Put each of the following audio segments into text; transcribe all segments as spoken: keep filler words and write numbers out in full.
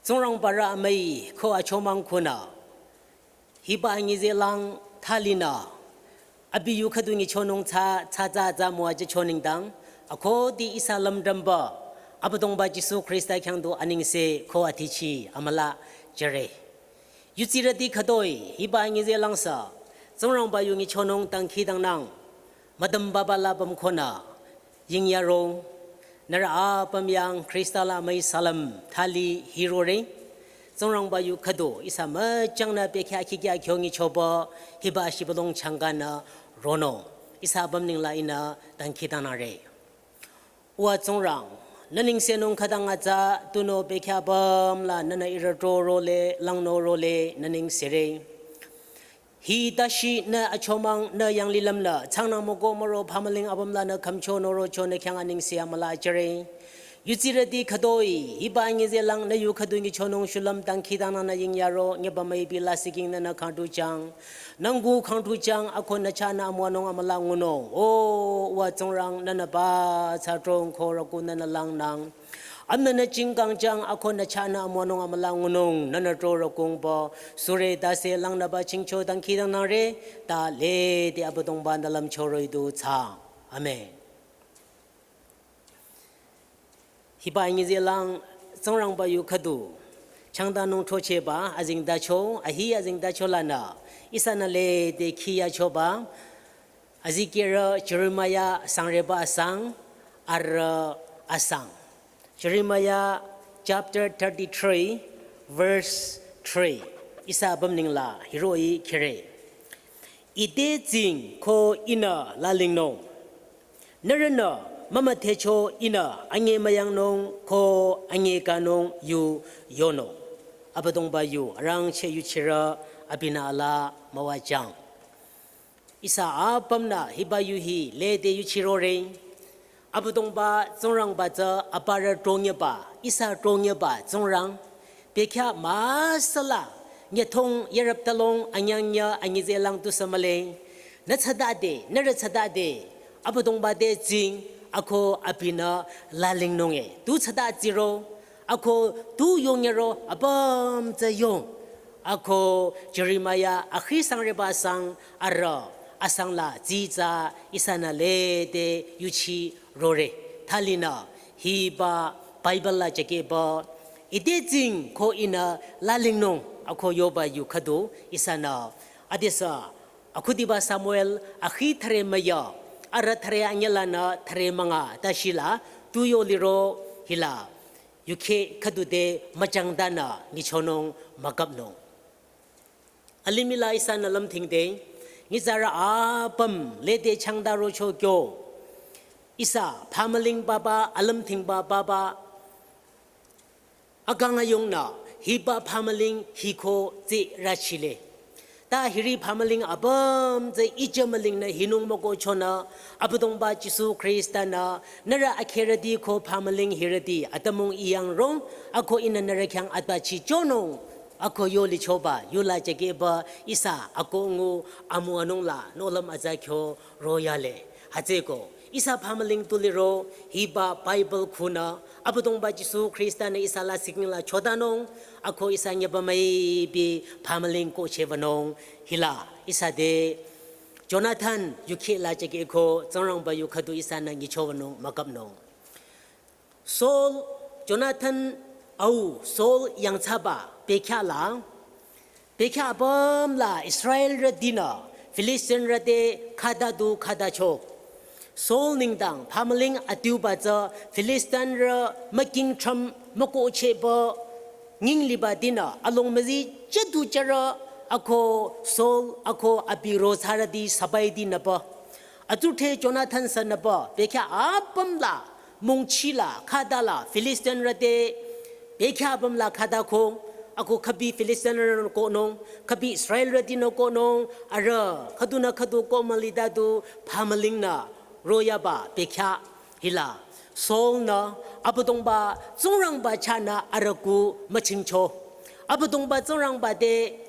Tsingrangba rü amüi ko achomang khunü, hiba anyüzehlang thalinü, abi yu khüdu nyichonung tsü, tsü tsü tsü müwajücho nengdang, akohdi ihsa lümdümba, Abüdongba Jisu Khrista khyang du anengse ko athichi amüla jüre. Yudsirüti khütoi, hiba anyüzehlang sü, Tsingrangba yu nyichonung dangkhidangnang, müdümbaba la bümkonü, yingyaro, nührü apüm yang Khrista la amüi salam thali hirore. Tsingrangba yu khüdu, ihsa müchangnü bekhyah khikya kyo nyichoba, hiba shibülung changkanü ronung. Ihsa apüm nengla ihnü dangkhidangnangre. Uwa Tsingrang, nü nengsenung khütang atsa, tunüo bekhyah apüm la nünü ihrü tro role, langno role, nü nengsere. Hi tashi nü achomang nü yanglilüm nü, tsangnang müko müro phamüling apüm la nü khümcho norocho nü khyang anengse amüla jüre. Yudsirüti khütoi, hiba anyüzehlang nü yu khüdu nyichonung shulüm dangkhidangnang nü yingyaro, nyeba müipi la siking nünü khangtujang. Nü ngu khangtujang, ako nü chahnü amüwanung amüla ngunung. O, uwa Tsingrang nünü ba, tsü trong ko rüku nünü langnang. Amnü nü chingkangjang ako nü chahnü amüwanung amüla ngunung, nünü tro rükungba, sure tase langnüba chingcho dangkhidangnangre, ta lede Abüdongba nü lümcho roh-i du tsang. Amen. Hiba anyüzehlang Tsingrangba yu khüdu, changdanung throchehba, azengtacho, ahi azengtacho lanü, ihsanü lede khiyachoba, azikehrü Jeremiah sangreba asang, arüh asang. Jeremiah chapter thirty-three, verse three. Ihsa apüm nengla hiroh-i khire. Ite tsing ko ihnü lalingnung. Nührünü mümüdhecho ihnü anyemüyangnung ko anyekanung yu yonung. Abüdongba yu arangcheh yuchirü abinü ala müwajang. Ihsa apümnü hiba yu hi lede yuchirore. Abüdongba Tsingrangba tsü aparü trongyeba, ihsa trongyeba Tsingrang. Bekhyah müsüla, nyethong yerüptalong anyangnya anyüzehlang tusü mühle. Nü tsütade, nührü tsütade, Abüdongba te tsing, ako abinü lalingnunge. Tu tsüta tsiro, ako tu yongyaro apüm tsü yong. Ako Jeremiah akhi sangreba sang arüh asang la tsitsa ihsanü lede yuchirore. Thalinü hiba Bible la jakeba ite tsing ko ihnü lalingnung ako yoba yu khüdu ihsanü adesü akhudiba Samuel akhi thüre müya, arüh thüre anyülanü thüre münga tashila tu yo liro hila yukheh khüdu te müchangdanü nyichonung mükapnung. Alimih la ihsanü lümthingde, nyitsarü apüm lede changdarocho kyo. Ihsa phamüling papa, alümthingba papa, akang ayongnü, hiba phamüling hiko tsirachile. Ta hiri phamüling apüm tsü ijü mülingnü hinung mükohchonü, Abüdongba Jisu Khrista-nü, nührü akherüti ko phamüling hirüti, atümung iyangrong, ako ihnü nührü khyang atbachichonung, ako yo lichoba, yula jakeba, ihsa, ako ngu, amüwanung la, nohlüm atsa kyo, royale. Hütsüko, ihsa phamüling tu liro, hiba Bible khunü, Abüdongba Jisu Khrista-nü ihsa la siking la chodanung, ako ihsa nyeba müipi phamüling kohchehbanung, hila, ihsa te, Jonathan yukheh la jakeko, Tsingrangba yu khüdu ihsanü nyichobanung, mükapnung. Saul, Jonathan au Saul yangthsaba bekhyah la, bekhyah apüm la Israelrütinü Filistinrü te khata du khatacho. Saul nengdang phamüling adiuba tsü Filistinrü müking tram mükohchehba nyinglibatinü along müzi jadu jara ako Saul ako abi rozarüti sabaiti nüba. Atsudhre Jonathan sü nüba bekhyah apüm la mungchila, khatala, Filistinrü te, bekhyah apüm la khatako, ako khübi Filistinrünü kohnung, khübi Israelrütinü kohnung, arüh, khüdunü khüdu kohmülitadu, phamülingnü, royaba, bekhyah, hila. Saul-nü, Abüdongba, Tsingrangba chahnü arüh ku müchingcho. Abüdongba Tsingrangba te,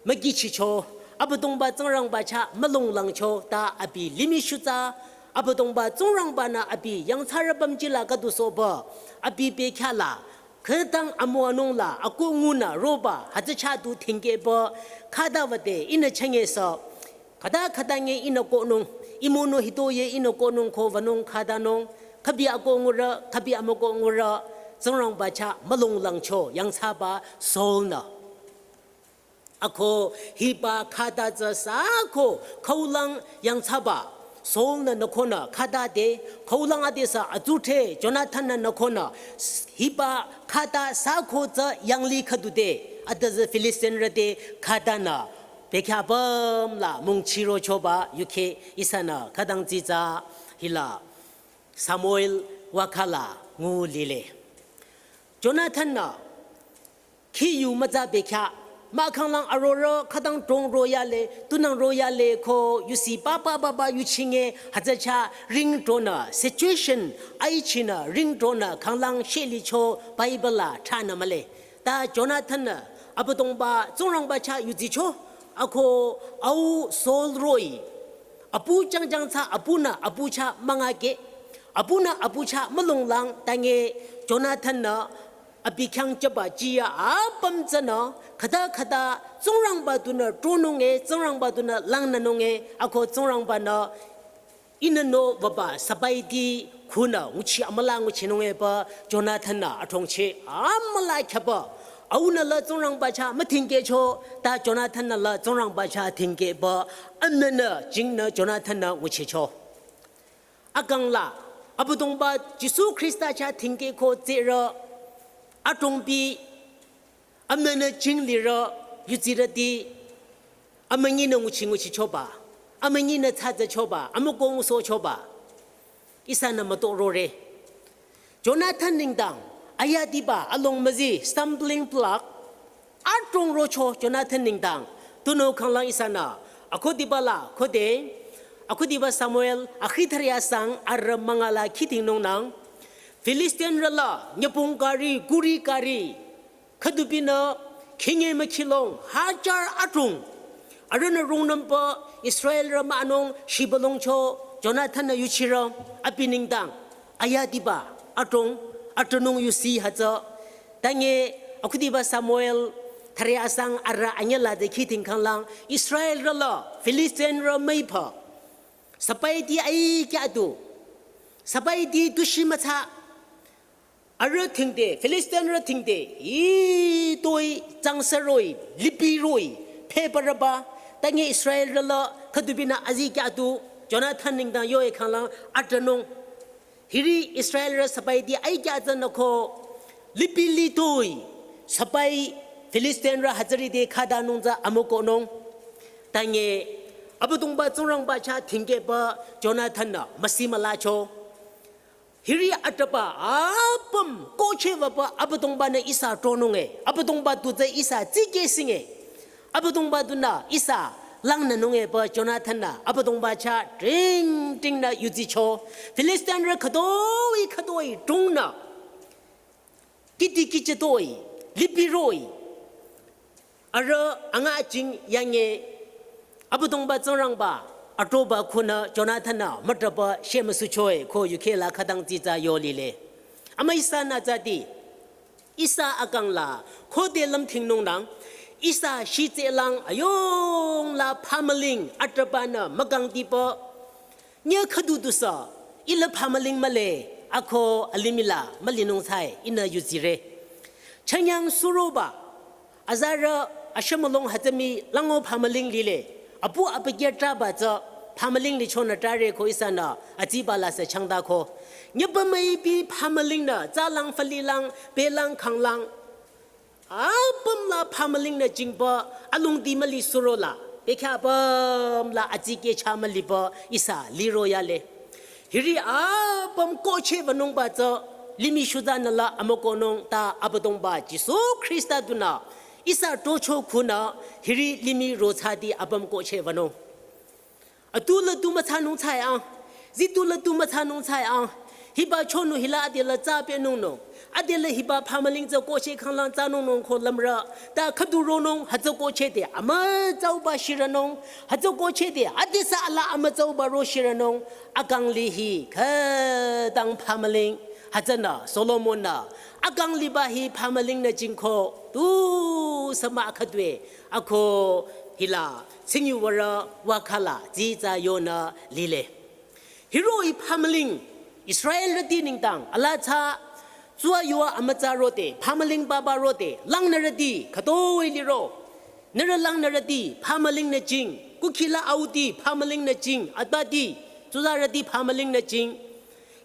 mükichicho, Abüdongba Tsingrangba chah mülonglangcho ta abi limih shutsa, Abüdongba Tsingrangba-nü abi yangthsarü pümjila khüdu sohba, abi bekhyah la, Khütang amüwanung la akoh ngunü roba hütsü chah du thingkehba khüta wüde ihnü chünye sü. Khüta khüta nge ihnü kohnung, imono hito ye ihnü kohnung ko wünung khütanung, khübi akoh ngurü, khübi amükoh ngurü, Tsingrangba chah mülunglangcho yangthsaba Saul-nü. Ako hiba khüta tsü sü ko khaulang yangthsaba Saul-nü nü konü khüta de, khaulang adesü atsudhre Jonathan-nü nü konü s-, hiba khüta sü ko tsü yanglih khüdu de, adesü Filistinrü te khütanü bekhyah apüm la mungchirochoba yukheh ihsanü khütang tsitsa hila Samuel wakhala ngu lile. Jonathan-nü khi yu mütsa bekhyah, mahkhang lang arorüh khütang trong royale, tunang royale ko yusi papa papa yuchinge hütsü chah ringdronü, situation aichinü ringdronü khanglang shelicho Bible la thranü mühle. Ta Jonathan-nü Abüdongba Tsingrangba chah yuzicho, ako au Saul roh-i, apu jangjang tsü apunü apu chah müngakeh, apunü apu chah mülunglang, tange Jonathan-nü abi khyang jüba jiyü apüm tsünü khüta khüta Tsingrangba dunü tronunge, Tsingrangba dunü langnünunge, ako Tsingrangba-nü ihnü nü wüba sipaiti khunü nguchi amüla nguchinunge pü Jonathan-nü athongcheh amüla khyapü. Aunü la Tsingrangba chah müthingkehcho, ta Jonathan-nü la Tsingrangba chah thingkehpü, amünü jingnü Jonathan-nü nguchicho. Akang la, Abüdongba Jisu Khrista chah thingkeh ko tsürü, adrongpi, amünü jinglirü, yuzirüti, amünyinü nguchi nguchichoba, amünyinü tsatsachoba, amükoh ngusohchoba, ihsanü mütoh rore. Jonathan nengdang, ayadiba along müzi stumbling block, adrong rocho Jonathan nengdang, tunüo khanglang ihsanü, akhudiba la, khode, akhudiba Samuel, akhi thüre asang, arü münga la khidingnungnang, Filistinrü la, nyübong kari, kuri kari, khüdubinü, khinge mükhilong, hajar adrong, arühnü rungnümpü, Israelrü münung, shibülungcho, Jonathan-nü yuchirü, abi nengdang, ayadiba, adrong, adronung yusi hütsü. Tange, akhudiba Samuel, thüre asang arü anyüla de khiding khanglang, Israelrü la, Filistinrü müipü. Sipaiti aikya du. Sipaiti tushi mütsa. Arüh thingde, Filistinrü thingde, i toi, tsangsa roh-i, lipi roh-i, pheparüba, tange Israelrü la, khüdubinü azikya du, Jonathan nengdang yo-e khanglang, adronung. Hiri Israelrü sipaiti aikya tsünü ko, lipi litoi, sipai Filistinrü hütsüri de khütanung tsü amükohnung. Tange, Abüdongba Tsingrangba chah thingkehpü Jonathan-nü müsi mülacho. Hiri atraba apüm kohcheh wüpü Abüdongba-nü ihsa tronunge, Abüdongba du tsü ihsa tsikehsinge, Abüdongba dunü ihsa langnünunge pü Jonathan-nü Abüdongba chah dring dringnü yuzicho. Filistinrü khütoi khütoi drungnü, kiti kichitoi, lipi roh-i, arüh anga jing yange Abüdongba Tsingrangba atroba khunü Jonathan-nü mütraba shemüsucho-e ko yukheh la khütang tsitsa yo lile. Ama ihsanü tsüti, ihsa akang la khode lümthingnungnang, ihsa shitselang ayung la phamüling atrabanü mükangtipü, nye khüdu dusü, ila phamüling mühle, ako alimih la mülinung thsai, ihnü yuzire. Chanyang suroba, azarü ashemülong hütsümi lango phamüling lile, apu apakeh traba tsü phamüling lichonü trare ko ihsanü atsiba la sü changdako. Nyübü müipi phamülingnü, tsalang falilang, pelang khanglang, apüm la phamülingnü jingpü, alongdi müli surola, bekhyah apüm la atsikeh chah mülipü ihsa liro yale. Hiri apüm kohcheh wünungba tsü, limih shutsanü la amükohnung ta Abüdongba Jisu Khrista dunü, ihsa trocho khunü, hiri limih rothsati apüm kohcheh wünung. Atu la tu müthsanung thsai ang, zi tu la tu müthsanung thsai ang, hiba chonu hila ade la tsa pehnungnung, ade la hiba phamüling tsü kohcheh khanglang tsanungnung ko lümrü, ta khüdu ronung hütsü kohcheh de, amütsauba shirünung, hütsü kohcheh de, adesü ala amütsauba ro shirünung, akang li hi, khütang phamüling, Hütsünü Solomon-nü akang liba hi phamüling nü jingko tusü mah khüdue ako hila tsingyuwürü wakhala tsitsa yonü lile. Hiroh-i phamüling Israelrüti nengdang alaa tsü tsuyua amütsa rode, phamüling baba rode, langnürüti khütoi liro. Nührü langnürüti phamüling nü jing, kukhila auti phamüling nü jing, atbati tsuzarüti phamüling nü jing.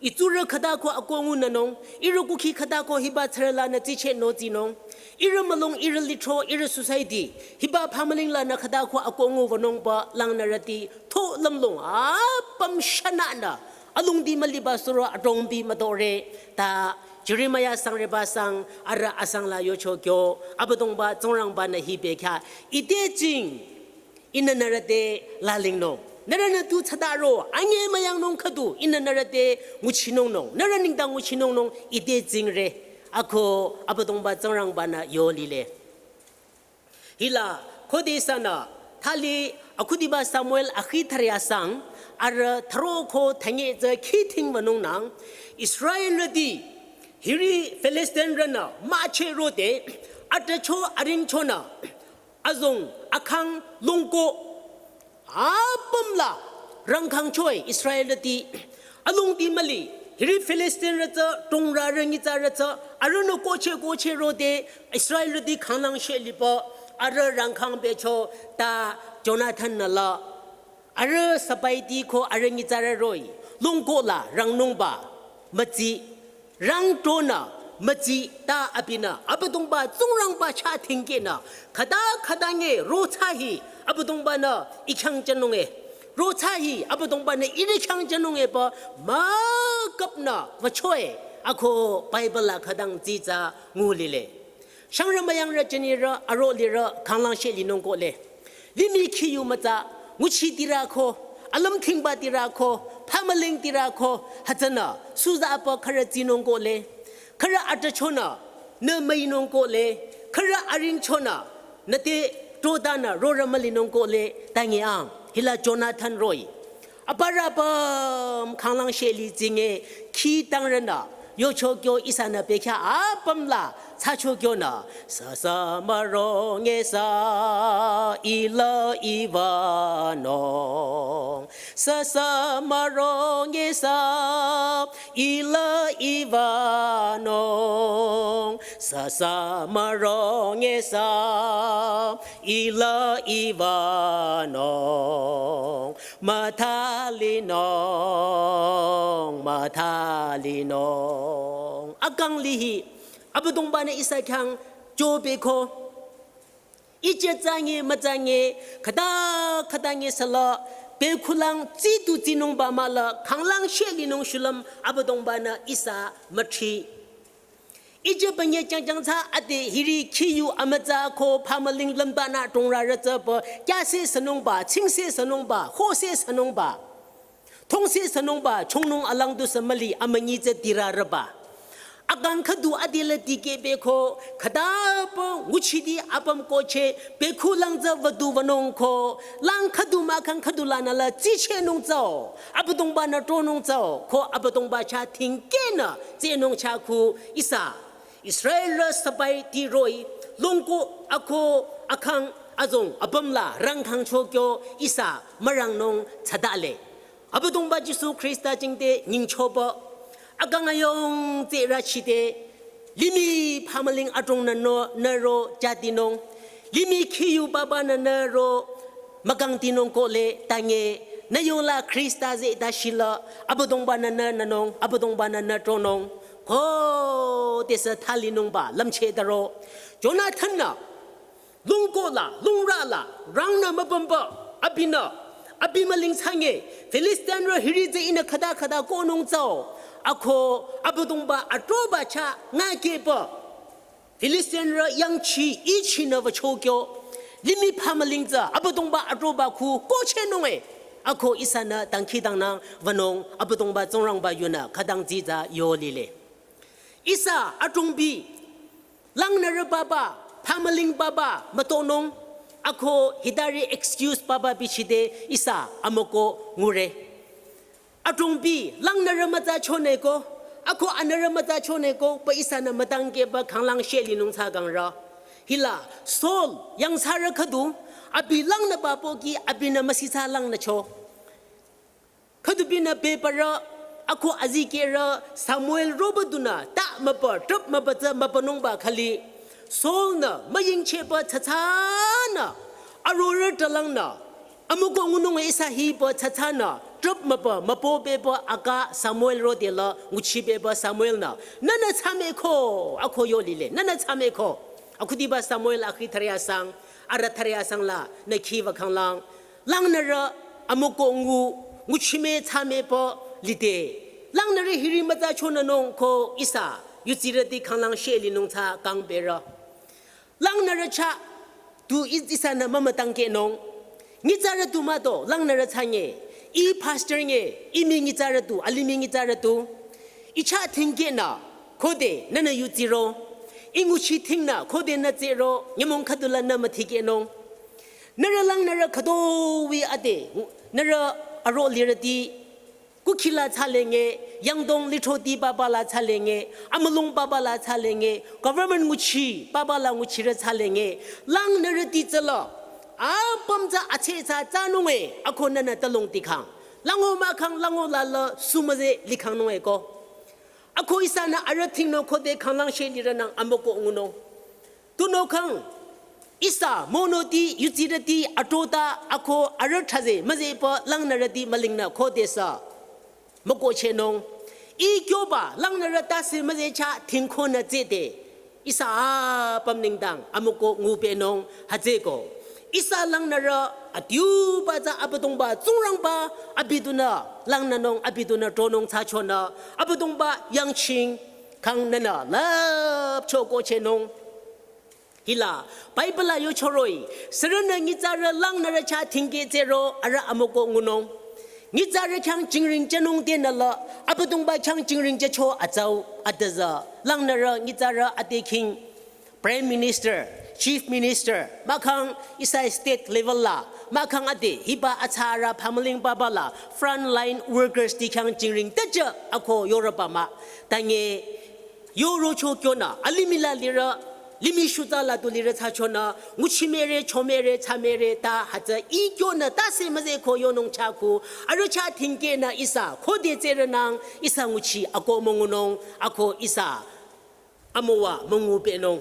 Itsurü khüta ko ako ngunünung, ihrü kukhi khüta ko hiba tsürü lanü tsichehnung tsinung. Ihrü mülung, ihrü lithro, ihrü society, hiba phamüling lanü khüta ko ako nguwünungba langnürüti tho lümlong apüm shününü alongdi müliba suro adrongbi mütore ta Jeremiah sangreba sang arüh asang la yocho kyo Abüdongba Tsingrangba-nü hi bekhyah, ite jing, ihnü nührü te lalingnung. Nührünü tu tsütaro, anyi müyangnung khüdu, ihnü nührü te nguchinungnung. Nührü nengdang nguchinungnung, ite jingre. Ako Abüdongba Tsingrangba-nü yo lile. Hila, khode ihsanü, thali, akhudiba Samuel akhi thüre asang, arüh thüro ko thünye tsü khithing wünungnang, Israelrüti, hiri Filistinrünü, mücheh rode, atrücho aringchonü, azong akhang longko apüm la rangkhang choe Israelrüti. Alongdi müli, hiri Filistinrü tsü, tongrarü nyitsarü tsü, arühnü kohcheh kohcheh rode, Israelrüti khanglang sheh lipü, arüh rangkhang becho ta Jonathan-nü la. Arüh sipaiti ko arüh nyitsarü roh-i, longko la rangnungba mütsi, rangtonü mütsi ta abinü Abüdongba Tsingrangba chah thingkehnü, khüta khüta nge ro tsü hi Abüdongba-nü i khyang jünung e, ro tsü hi Abüdongba-nü ihrü khyang jünung e pü mükapnü wüchoe, ako Bible la khütang tsitsa ngu lile. Shangrü müyangrü jünirü aro lirü khanglang sheh linung kohle. Limih khiyu mütsa, nguchitirü ko, alümthingbatirü ko, phamülingtirü ko, hütsünü, suza apü khürü tsinung kohle. Khürü atrüchonü, nü müinung kohle. Khürü aringchonü, nü te trotanü rorü mülinung kohle, tangi ang, hila Jonathan roh-i. Aparü apüm khanglang sheh li tsinge, khi tangrünü, yocho kyo ihsanü bekhyah apüm la, thsacho kyonü, süsü mürong-e sü, ila iwünung. Süsü mürong-e sü, ila iwünung. Süsü mürong-e sü, ila iwünung. Müthalinung, müthalinung. Akang lihi, Abüdongba-nü ihsa khyang jübeko. Ije tsangi mütsangi, khüta khüta nge sala, bekhulang tsitu tsinungba mahla, khanglang sheh linung shulüm, Abüdongba-nü ihsa müthri. Ije panye jangjang tsü ade hiri khiyu amütsa ko phamüling lümbanü tongrarü tsü pü, kyase sünungba, tsingse sünungba, khose sünungba. Thongse sünungba, chongnung alang du sü müli amünyi tsü tirarüba. Akang khüdu adela dikehbeko, khüta pü nguchiti apüm kohcheh, bekhulang tsü wüdu wünung ko, lang khüdu mahkhang khüdu lanü la tsichehnung tsüo, Abüdongba-nü tronung tsüo, ko Abüdongba chah thingkehnü tsehnung chah khu ihsa. Israelrü sipaiti roh-i, longko ako akhang azong apüm la rangkhang cho kyo ihsa mürangnung thsadale. Abüdongba Jisu Khrista jingte nyingchoba. Akang ayung tsü rachite. Limih phamüling adrongnü nü ro jatinung. Limih khiyu babanü nü ro mükangtinung kohle tangi. Nü yola Khrista zeh ta shila. Abüdongba-nü nü nünung. Abüdongba-nü nü tronung. Ko tesü thalinungba lümcheh daro. Jonathan-nü longko la, longrü la, rangnü mübümba, abinü, abi müling thsange, Filistinrü hiri tsü ihnü khüta khüta kohnung tsüo, ako, Abüdongba atroba chah ngakehba. Filistinrü yangchi ichinü wücho kyo, limih phamüling tsü, Abüdongba atroba khu kohchehnung e, ako ihsanü dangkhidangnang wünung, Abüdongba Tsingrangba yunü khütang dsitsa yo lile. Ihsa adrongbi, langnürü baba, phamüling baba, mütonung, ako hitari excuse baba bichide ihsa amüko ngure. Adrongbi, langnürü mütsa choneko, Ako anürü mütsa choneko pü ihsanü mütangkehba khanglang sheh linung thsa kangrü. Hila Saul yangthsarü khüdu abi langnüba pohki abinü müsithsa langnücho. Khüdubinü bebürü ako azikehrü Samuel roba dunü ta mübü trüp mübü tsü mübünungba khali Saul-nü müyingchehba tsatsanü arorüh talangnü amüko ngunung-e ihsa hipü tsatsanü trüp mübü mübü bebü aka Samuel rode la nguchi bebü Samuel-nü, "Nühnü thsameko," ako yo lile, "Nühnü thsameko." Akhudiba Samuel akhi thüre asang, arüh thüre asang la nü khiba khanglang langnürü amüko ngu, nguchime thsamepü lide. Langnürü hiri mütsa chonünung ko ihsa yudsirüti khanglang sheh linung thsa kangberü. Langnürü chah tu i-, ihsanü mümütangkehnung. Nyitsarü tu mah to langnürü thsange. I pastor nge, i mii nyitsarü tu, alimih nyitsarü tu. I chah thingkehnü khode nühnü yudsiro. I nguchi thingnü khode nü tsehro, nyümong khüdula nü müthikehnung. Nührü langnürü khütoi ade, nührü aro lirüti, kukhi la thsalenge, yangdong lithroti papa la thsalenge, amülung papa la thsalenge, government nguchi papa la nguchirü thsalenge, langnürüti tsüla apüm tsü atshe thsa thsanung-e, ako nühnü talung tikhang. Lango mahkhang, lango la la sumüze likhangnung-e ko. Ako ihsanü arüh thingnü khode khanglang sheh lirünang amüko ngunung. Tunüo khang ihsa monoti yudsirüti atrota ako arüh thsaze müzepü langnürüti mülingnü khodesü mükohchehnung. I kyoba langnürü tase müze chah thingkonü tsehde ihsa apüm nengdang amüko ngupehnung. Hütsüeko ihsa langnürü adiuba tsü Abüdongba Tsingrangba abi dunü langnünung, abi dunü tronung thsachonü Abüdongba yangching khangnünü lüpcho kohchehnung. Hila Bible la yochoroh-i, sürünü nyitsarü langnürü chah thingkeh tsehro arüh amüko ngunung. Nyitsarü khyang jingring jünung tenü la Abüdongba khyang jingring jücho atsau adüzü, langnürü nyitsarü ade khing Prime Minister, Chief Minister, mahkhang ihsa state level la, mahkhang ade hiba atsarü phamüling papa la frontline workers ti khyang jingring tüjü ako yorüba mah. Tange yorocho kyonü alimih la lirü, limih shutsa la tu lirü thsachonü nguchimere, chomere, thsamere ta hütsü i kyonü tase müzeko yonung chahku, arüh chah thingkehnü ihsa khode tsehrünang ihsa nguchi ako müngunung, ako ihsa amüwa müngupehnung.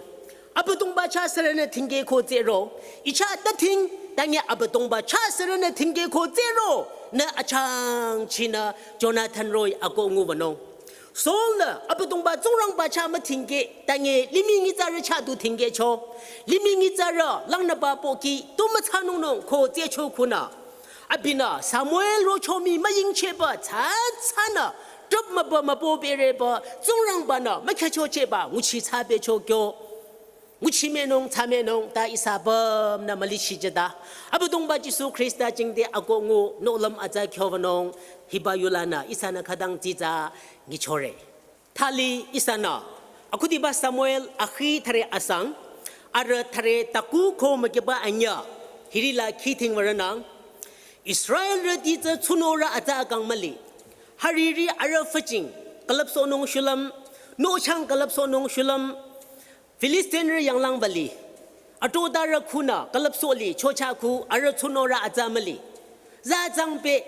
Abüdongba chah sürünü thingkeh ko tsehro, i chah ta thing, tange Abüdongba chah sürünü thingkeh ko tsehro, nü achangchinü Jonathan roh-i ako ngubanung. Saul-nü Abüdongba Tsingrangba chah müthingkeh, tange limih nyitsarü chah du thingkehcho. Limih nyitsarü langnüba pohki tu müthsanungnung ko tsehcho khunü abinü Samuel rocho mii müyingchehba tsatsanü trüp mübü mübü berepü Tsingrangba-nü mükhyüchochehba nguchi thsabecho kyo. Nguchimenung, thsamenung ta ihsa apümnü mülichijüta Abüdongba Jisu Khrista jingte ako ngu nohlüm atsa khyobanung. Hiba yulanü ihsanü khütang tsitsa nyichore. Thali ihsanü akhudiba Samuel akhi thüre asang, arüh thüre taku ko mükiba anyüh, hiri la khidhingwarünang. Israelrüti tsü tsunorü atsa akang müli. Hariri arüh füjing külüpsohnung shulüm, nochang külüpsohnung shulüm, Filistinrü yanglang bali. Atrotarü khunü külüpsoh li chochah khu arüh tsunorü atsa müli. Za zangpeh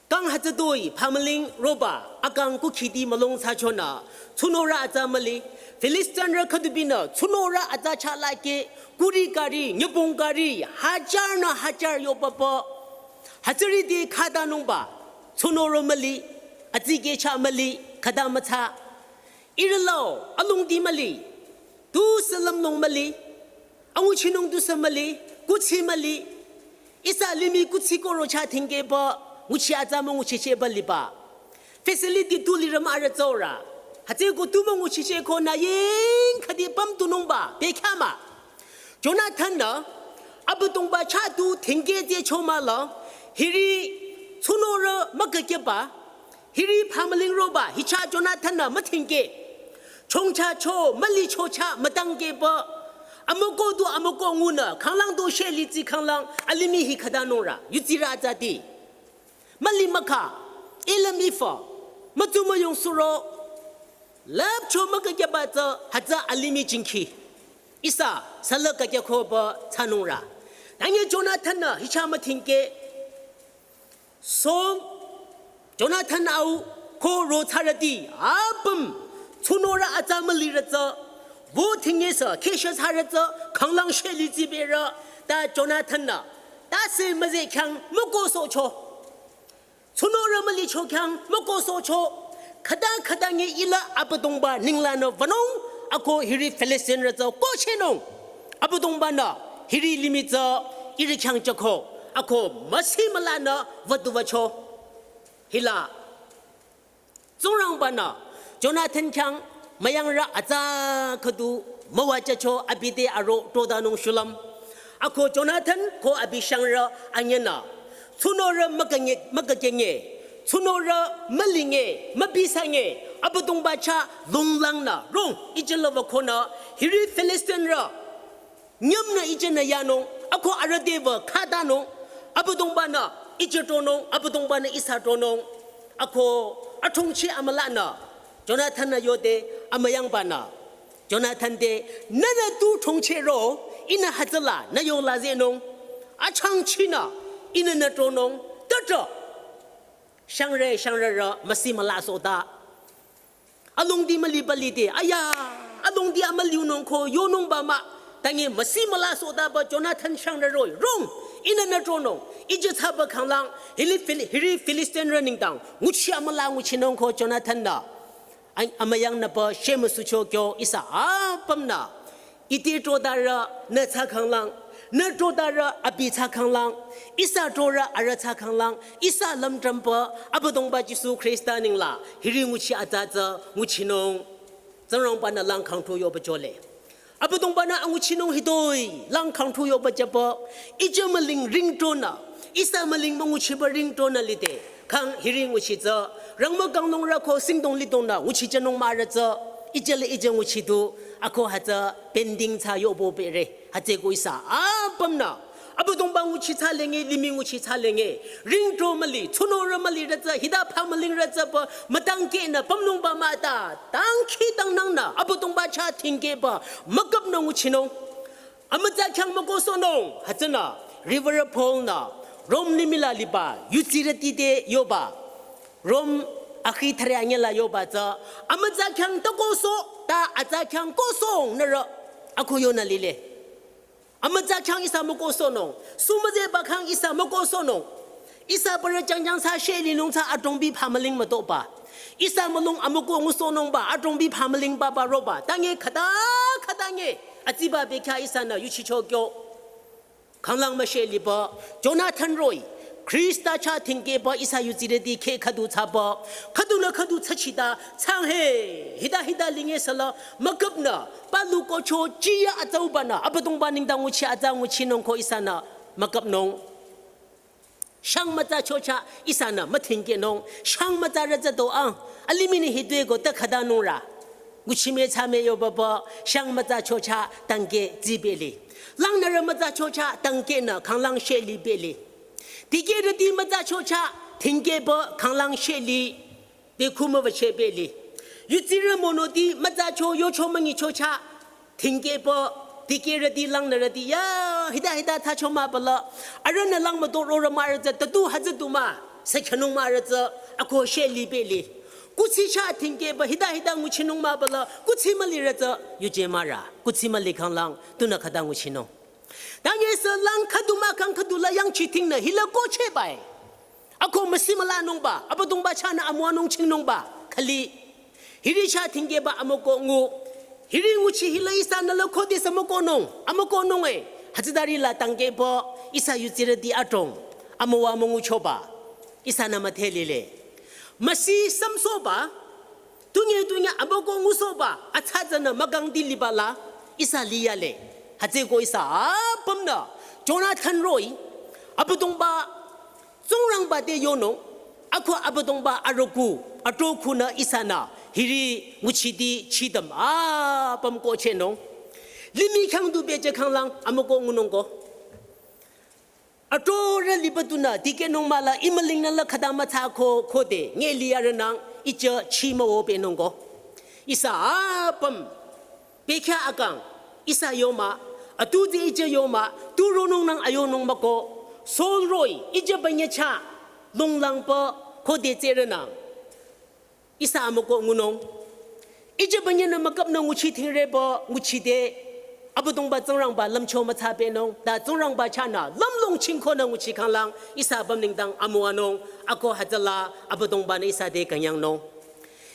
kang hütsütoi phamüling roba akang kukhiti mülung thsachonü tsunorü atsa müli. Filistinrü khüdubinü tsunorü atsa chahlake kuri kari, nyübong kari, hajar nü hajar yopapa. Hütsürüti khatanungba tsunorü müli, azikeh chah müli, khata müthsa. Ihrü lao alongdi müli, tusü lümlong müli, anguchinung tusü müli, kuthsi müli. Ihsa limih kuthsi koro chah thingkehba, nguchi atsa münguchichehba liba. Facility tu lirü mah arüh tsürü. Hütsüeko tu münguchicheh khunü ying khüdi pümtunungba bekhyah mah. Jonathan-nü Abüdongba chah tu thingkeh tsehcho mahla, hiri tsunorü mükükyeba, hiri phamüling roba hi chah Jonathan-nü müthingkeh. Chongcha cho mülicho chah mütangkehba. Amüko du amüko ngunü khanglang du sheh litsi khanglang alimih hi khatanungrü yudsirü atsati. Müli mükha, ilüm ifü. mütsu müyong suro, lüpcho mükükyaba tsü hütsü alimih jingkhi. Ihsa, sülü kükyakoba thsanungra. Tangi Jonathan-nü hicha müthingke, Saul, Jonathan au ko ro thsarüti, apüm, tsunorü atsa mülirü tsü, wo thingyesü, kesha thsarü tsü, khanglang sheli tsiberü, ta Jonathan-nü, tase müze khyang mükosohcho. Tsunorü mülicho khyang mükosohcho. Khüta khüta nge ila Abüdongba ninglanü wünung, ako hiri Filistinrü tsü kohchehnung. Abüdongba-nü hiri limih tsü ihrü khyang jüko, ako müsi mülanü wüdu wücho. Hila Tsingrangba-nü Jonathan khyang müyangrü atsa khüdu müwajücho abi te aro todanung shulüm. Ako Jonathan ko abi shangrü anyünü, tsunorü mükünge, mükükyenge, tsunorü mülinge, mübisange, Abüdongba chah lunglangnü, rong, ijela wükonü, hiri Filistinrü nyümnü ijünü yanung, ako arüh te wü khatanung, Abüdongba-nü ijü tronung, Abüdongba-nü ihsa tronung, ako athongchi amülanü, Jonathan-nü yode amüyangba-nü. Jonathan te, nünü tu thongchehro, ihnü hütsüla, nü yola zehnung, achangchinü, ihnü nü tronung, tütü. Shangre, shangrerü, müsi mülasohta. Alongdi müliba lide, aya, alongdi amüliunung ko yonungba mah, tangi müsi mülasotaba Jonathan shangreroi, rong, ihnü nü tronung, ijü thsaba khanglang, hiri Fili-, hiri Filistinrü nengdang, nguchi amüla nguchinung ko Jonathan-nü. Ay, amüyangnü pü shemüsucho kyo ihsa apümnü. Ite trodarü nü thsakhanglang, nü trodarü abi thsakhanglang, ihsa trorü arüh thsakhanglang, ihsa lümdrümpü Abüdongba Jisu Khrista nengla hiri nguchi atsa tsü nguchinung. Tsingrangba-nü lang khangthu yoba jole. Abüdongba-nü anguchinung hitoi lang khangthu yoba jüpü. Ijü müling ringtonü, ihsa müling münguchiba ringtonü lide. Khang hiri nguchi tsü, rangmü kanglungrü ko singdong lidongnü nguchijünung mahrü tsü, ijüle ijü nguchi du, ako hütsü pending thsa yobo bere, hütsüeko ihsa apümnü. Abüdongba nguchi thsalenge, limih nguchi thsalenge, ringto müli, tsunorü mülirü tsü, hita pha mülingrü tsü pü, mütangkehnü, pümnungba mah ta, tangkhi tangnangnü, Abüdongba chah thingkehba, müküpnü nguchinung. Amütsa khyang mükosohnung, hütsünü, Reverend Paul-nü, Rom limihla liba, yudsirüti te yoba, Rom akhi thüre anyüla yoba tsü, amütsa khyang ta kosoh, ta atsa khyang kosohnung nührü, ako yonü lile. Amütsa khyang ihsa mükosohnung, sumüzeba khyang ihsa mükosohnung. Ihsa parü jangjang thsa shelinung thsa adrongbi pha müling mütoba. Ihsa mülung amüko ngusohnungba, adrongbi pha müling baba roba. Tangi khüta, khüta nge, atsiba bekhyah ihsanü yuchicho kyo. Khanglang müsheliba, Jonathan roi, Khrista chah thingkehba ihsa yudsirüti khe khüdu thsaba, khüdunü khüdu thsachita, thsang he, hita hita linge sala, müküpnü, palu kocho, chiya atsaubanü, Abüdongba nengdang nguchi atsa nguchinung ko ihsanü, müküpnung. Shang mütsa chocha ihsanü müthingkehnung, shang mütsarü tsü do ang, alimih nü hitoi ko ta khatanungrü. Nguchime thsame yoba pü, shang mütsa chocha tangkeh tsibeli. Langnürü mütsa chocha tangkehnü khanglang sheli beli. Dikehrüti mütsa chocha thingkehba khanglang sheli. Te khumü wücheh beli. Yudsirü monoti mütsa cho yocho müngi chocha thingkehba dikehrüti langnürüti ya hita hita thsacho mah pala. Arühnü lang müto rorü mahrü tsü tatu hütsü du mah. Sekhanung mahrü tsü ako sheli beli. Kuthsi chah thingkehba hita hita nguchinung mah pala. Kuthsi mülirü tsü yuje mahrü. Kuthsi müli khanglang tunü khüta nguchinung. Tangi sü lang khüdu mah khang khüdu la yangchi thingnü hila kohchehbai. Ako müsi mülanungba, Abüdongba chahnü amüwanung chingnungba, khali. Hiri chah thingkehba amüko ngu. Hiri nguchi hila ihsanü la khodesü mükohnung, amükohnung e. Hütsütari la tangkehba, ihsa yudsirüti adrong, amüwa münguchoba. Ihsanü müdhelile. Müsi sümsohba, tunye tunye amüko ngusohba, atsa tsünü mükangdi liba la, ihsa liyale. Hütsüeko ihsa apümnü, Jonathan roi, Abüdongba, Tsingrangba te yonung, ako Abüdongba aroku, atrokunü ihsanü, hiri nguchiti chidam apüm kohchehnung. Limih khyang du beje khanglang, amüko ngunung ko. Atrorü liba tunü, dikehnung mah la, ih mülingnü la khüta mütsa ko, khode, nge liyarünang, ijü chimüwo benung ko. Ihsa apüm bekhyah akang, ihsa yoma, atu te ijü yoma, tu ronung nang ayonung mah ko. Saul roh-i, ijü banye chah, longlangpü, khode tsere nang. Ihsa amüko ngunung. Ijü banye nü müküp nü nguchi thingre pü, nguchi te. Abüdongba Tsingrangba lümcho mütsa benung, ta Tsingrangba chahnü, lümlong chingko nü nguchi khanglang, ihsa apüm nengdang amüwanung, ako hütsüla, Abüdongba nü ihsa te künyangnung.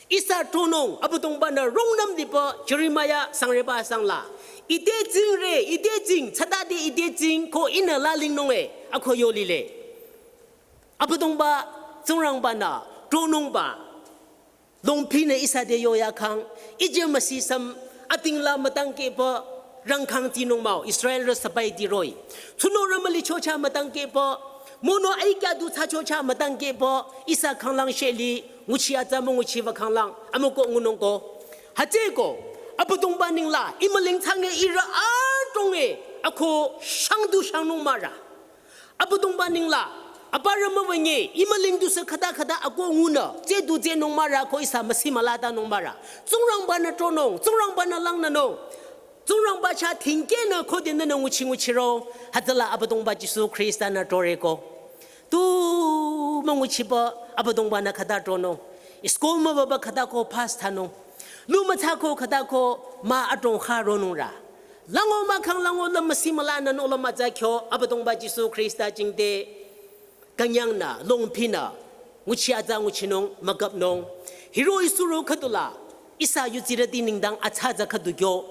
Ihsa tronung, Abüdongba nü rungnüm dipü, Jeremiah sangreba sangla. Ite tsingre, ite tsing, tsütade ite tsing, ko ihnü lalingnung e, ako yo lile. Abüdongba, Tsingrangba nü, tronungba. Longpinü ihsa te yoya khang, ijü müsisam, atingla mütangkehpü, rangkhang tinung mah-o, Israelrü sabai tiroh-i. Tsunorü mülicho chah mütangkehpü, mono aikya du thsacho chah mütangkehpü, ihsa khanglang sheli, nguchi atsa münguchiba khanglang, amüko ngunung ko. Hütsüeko, Abüdongba nengla, imüling tsange ihrü adronge, ako shangdu shangnung mara. Abüdongba nengla, aparü müwünge, imüling dusü khüta khüta ako ngunü, tse du tsenung mara ko ihsa müsi mülatanung mara. Tsingrangba nü tronung, Tsingrangba nü langnünung. Tsingrangba chah thingkehnü khode nünü nguchi nguchiro, hütsüla Abüdongba Jisu Khrista nü trore ko. Tu münguchipü Abüdongba nü khüta tronung. School müwüba khüta ko pass thsanung. Lu mütsa ko khüta ko mah adrong kha ronung ra. Lango mahkhang lango lüm müsi mülanü nohlüm atsa kyo Abüdongba Jisu Khrista jingte künyangnü, longpinü, nguchi atsa nguchinung, müküpnung. Hiroh-i suro khüdula, ihsa yutsirüti nengdang atsa atsa khüdu kyo.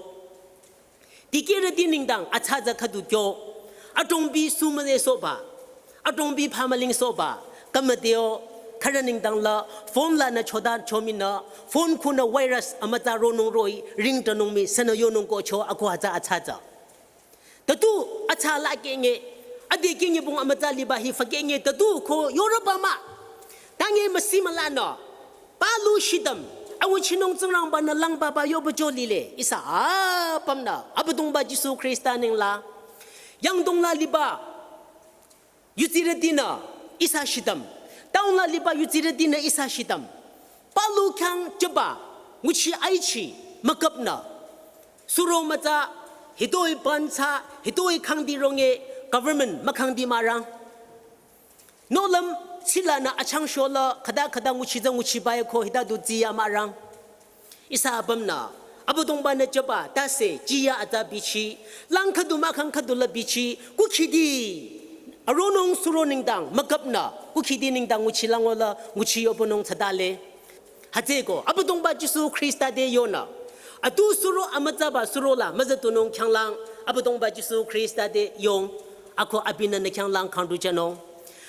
Dikehrüti nengdang atsa atsa khüdu kyo. Adrongbi sumüle sohba. Adrongbi phamüling sohba. Kümüdeo, khürü nengdang la, phone lanü choda chominü, phone khunü virus amütsa ronung roh-i, ringtanung mii, sünü yonung ko cho, ako atsa atsa atsa. Tatu, atsa la kenge, ade kenge bung amütsa liba hi fü kenge, tatu ko yorüba mah. Tange müsi mülanü. Palu shidam, anguchinung Tsingrangba nü langba ba yoba jo lile, ihsa apümnü, Abüdongba Jisu Khrista nengla, yangdong la liba, yutsirütinü, ihsa shidam, town la liba yutsirütinü, ihsa shidam, palu khyang jüba, nguchi aichi, müküpnü, suro mütsa, hitoi pan thsa, hitoi khangdi ronge, government mükhangdi marang. Nohlüm, silanü achang shola, khüta khüta nguchi tsü nguchiba-e ko hita du tsiya marang. Ihsa apümnü, Abüdongba nü jüba, tase, jiya atsa bichi, lang khüdu mahkhang khüdu la bichi, kukhidi, aronung suro nengdang, müküpnü, kukhidi nengdang nguchi lango la, nguchi yohpünung tsütale. Hütsüeko, Abüdongba Jisu Khrista te yonü. Atu suro amütsaba suro la, müzütunung khyanglang, Abüdongba Jisu Khrista te yong, ako abinü nü khyanglang khangdu jünung.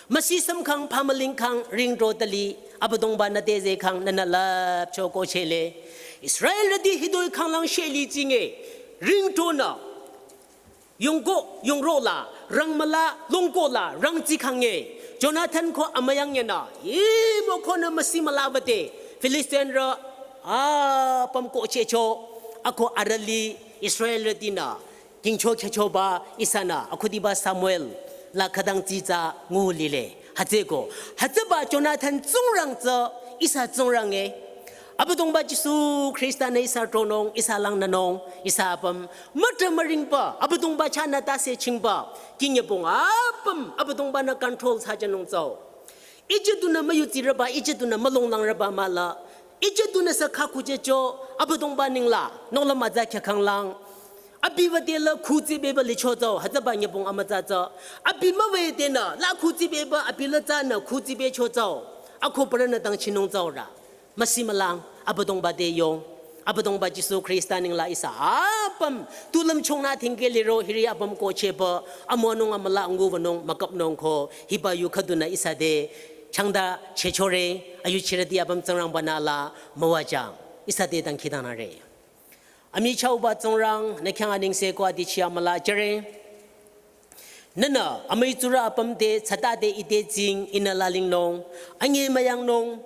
Müsisam khang, phamüling khang, ringtro tali, Abüdongba nü teze khang, nünü lüpcho ko chele. Israelrüti hitoi khanglang sheli jinge, ringtronü. Yongko, yongro la, rangmüla, longko la, rangtsi khange. Jonathan ko amüyang yenü, imo konü müsi müla bate, Filistinrü, apüm ko checho, ako arüh li, Israelrütinü, kingcho khechoba, ihsanü, akhudiba Samuel, la khütang tsitsa ngu lile. Hütsüeko, hütsüba Jonathan tsingrang tsü, ihsa tsingrange. Abüdongba Jisu Khrista nü ihsa tronung, ihsa langnünung, ihsa apüm, mütrah müringba, Abüdongba chahnü tase chingba, kinye bung apüm, Abüdongba nü control thsajünung tsü-o. Ije dunü müyutsirüba, ije dunü mülonglangrüba mahla, ije dunü sü khakhujecho, Abüdongba nengla, nohlüm atsa khyakanglang. Abi wüde la khutsibeba licho tsü-o, hütsüba nyebong amütsa tsü. Abi müwü denü, la khutsibeba, abi la tsünü khutsibecho tsü-o. Ako parünü dangchinung tsü-o ra. Müsi mülang, Abüdongba te yong. Abüdongba Jisu Khrista nengla ihsa apüm, tu lümchungnü thingke liro hiri apüm ko cheba, amonung amüla ngubanung, müküpnung ko, hiba yu khüdunü ihsa te, changda chechore, ayuchirüti apüm Tsingrangba nü la, müwajang, ihsa te dangkhidangnangre. Amichahba Tsingrang, nü khyang anengse ko adichi amüla jüre. Nünü, amüi tsurü apüm te, tsütade ite tsing, ihnü lalingnung, anyi müyangnung,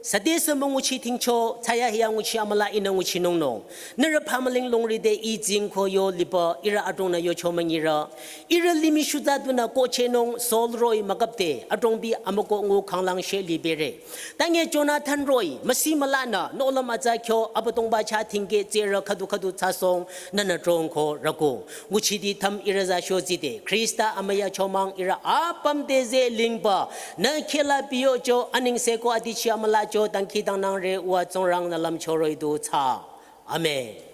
Südesü münguchi thingcho thsayahiya nguchi amüla ihnü nguchinungnung. Nührü phamüling longri de ih tsingko yo lipü ihrü adrongnü yocho münyirü. Ihrü limih shutsa dunü kohchehnung Saul roh-i mükapde adrongbi amükoh ngu khanglang she libere. Tange Jonathan roh-i müsi mülanü nohlüm atsa kyo Abüdongba chah thingkeh tserü khüdu khüdu thsasong nünü drongko rüku. Nguchiti tham ihrü za shozide Khrista amüya chomang ihrü apüm te ze lingba. Nü khehla biyocho anengse ko adichi amülacho dangkhidangnangre wa Tsingrang nü lümcho roh-i du thsa. Amen.